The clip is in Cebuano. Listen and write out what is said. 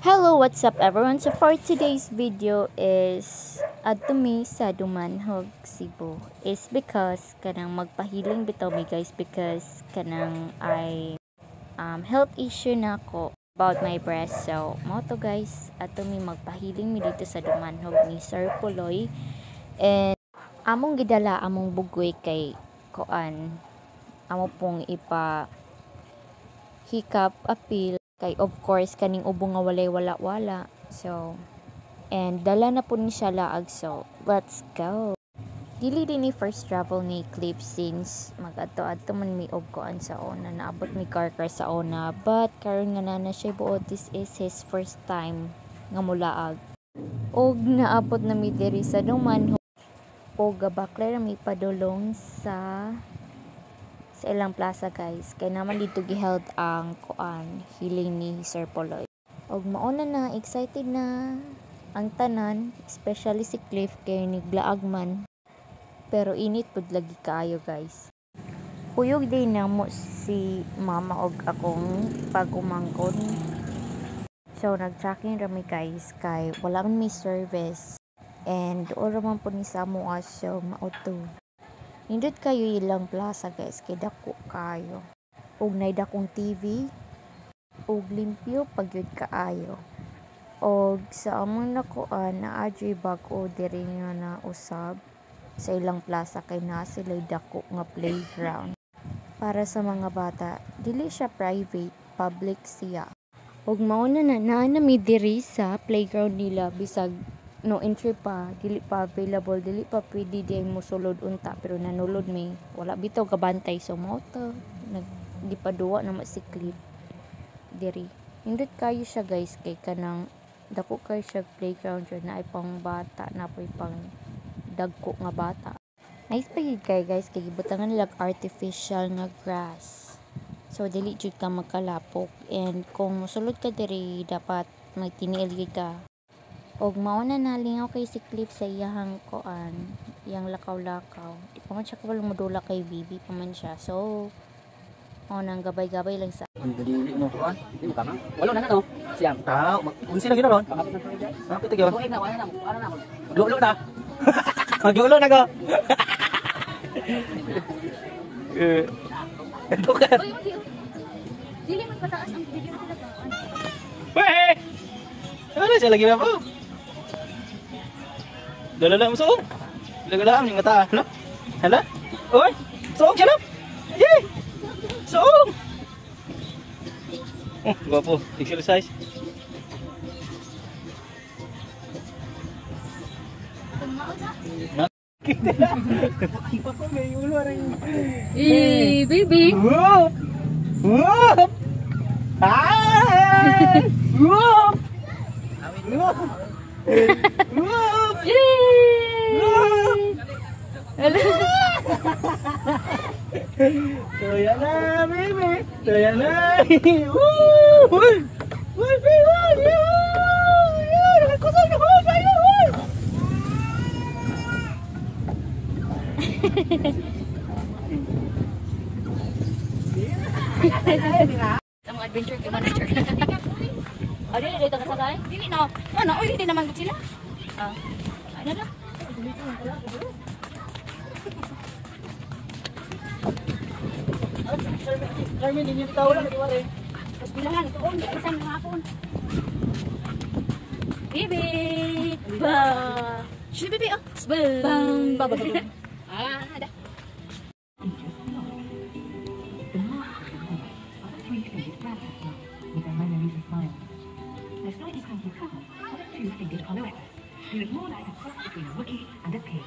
Hello, what's up, everyone? So for today's video is adto mi sa Dumanjug, Cebu. Is because kanang magpahiling bitaw mi, guys, because kanang I health issue na ako about my breast. So mao to, guys, adto mi, magpahiling mi didto sa Dumanjug ni Sir Puloy. And among gidala among bugoy kay kuan, amo pong ipa hikap apil kay of course kaning ubo nga walay wala wala. So and dala na po ni siya laag, so let's go. Dili din ni first travel ni Cliff since magadto-adto man mi og kuan sa una, naabot mi car sa una, but karon nga na siya buot, this is his first time nga mulaag. Og naabot na mi diri sa Dumanjug og gabaklay ra mi padulong sa ilang plaza, guys, kay naman didto giheld ang kuan, healing ni Sir Poloy. Og mauna na, excited na ang tanan, especially si Cliff kay niglaag man, pero init pud lagi kaayo, guys. Kuyog din namo si mama og akong pag-umangkon. So nag-tracking ra mi, guys, kay wala man may service and dool ra man pud ni sa amoa, so mao to. Nindot kayo ilang plaza, guys, kay dako kayo ug nay dakong TV ug limpyo pa gyud kaayo. Og sa among nakuan, naa juy bag-o diri nga nausab sa ilang plaza kay naa sila'y dako nga playground para sa mga bata. Dili siya private, public siya. Ug mao na na, naa na mi diri sa playground nila, bisag no entry pa, dili pa available, dili pa pwede di mosulod unta, pero nanulod mi, wala bitaw gabantay. So mao to, nag gipaduwa na si Cliff diri. Nindot kayo siya, guys, kay kanang dako kayo siya playground jud, naay pang bata, napoy pang dagko nga bata. Nice pa gyud kay, guys, kay gibutangan nila artificial nga grass, so dili jud ka magkalapok. And kung mosulod ka diri, dapat magtiniil gyud ka. Og mao na, nalingaw kay si Cliff sa iyahang kuan, iyang lakaw-lakaw. Di pa man siya kabalo modula kay baby pa man siya, so mao nang gabay-gabay lang sa Ang dali mo kuan. Di mo kama? Walo na na no. Siyam. Tao, mag-unsi na gid ron. Kapit gyud. Tuig na wala na, wala na. Maglulo na. Maglulo na ko. Eh. Ito ka. Dili man pataas ang video talaga. Weh! Ano siya lagi na po? Dala lang suong. Dala lang yung mata, no? Hala? Oy! Suong siya lang! Yay! Suong! Oh, gwapo. Exercise. May ulo rin. Eh, baby. Whoop! Whoop! Ah! Whoop! Whoop! Whoop! Yay! Whoop! Hello. So yan na, baby! So yan na! Woo! Uy! Uy, baby! Uy! Uy! Nakakusog na ko! Sayo! Uy! Sa mga adventure kay manager. Ah, dili dito ka sakay? Dili na. Ano, oy, hindi naman gud sila. Ah. Ano na? Carmen, hindi tao lang, di ba rin? Tapos bilangan ito, oh, isang mga hapon. Baby! Ba! Shh, baby, oh! Bang! Ba, ba, ba, ba. Ah, da. The mask of the woman are the three-fingered grandfather with their Mona Lisa smiles. Their slightly cranky cousins are the two-fingered Choloepus, who look more like a cross between a Wookiee and a pig.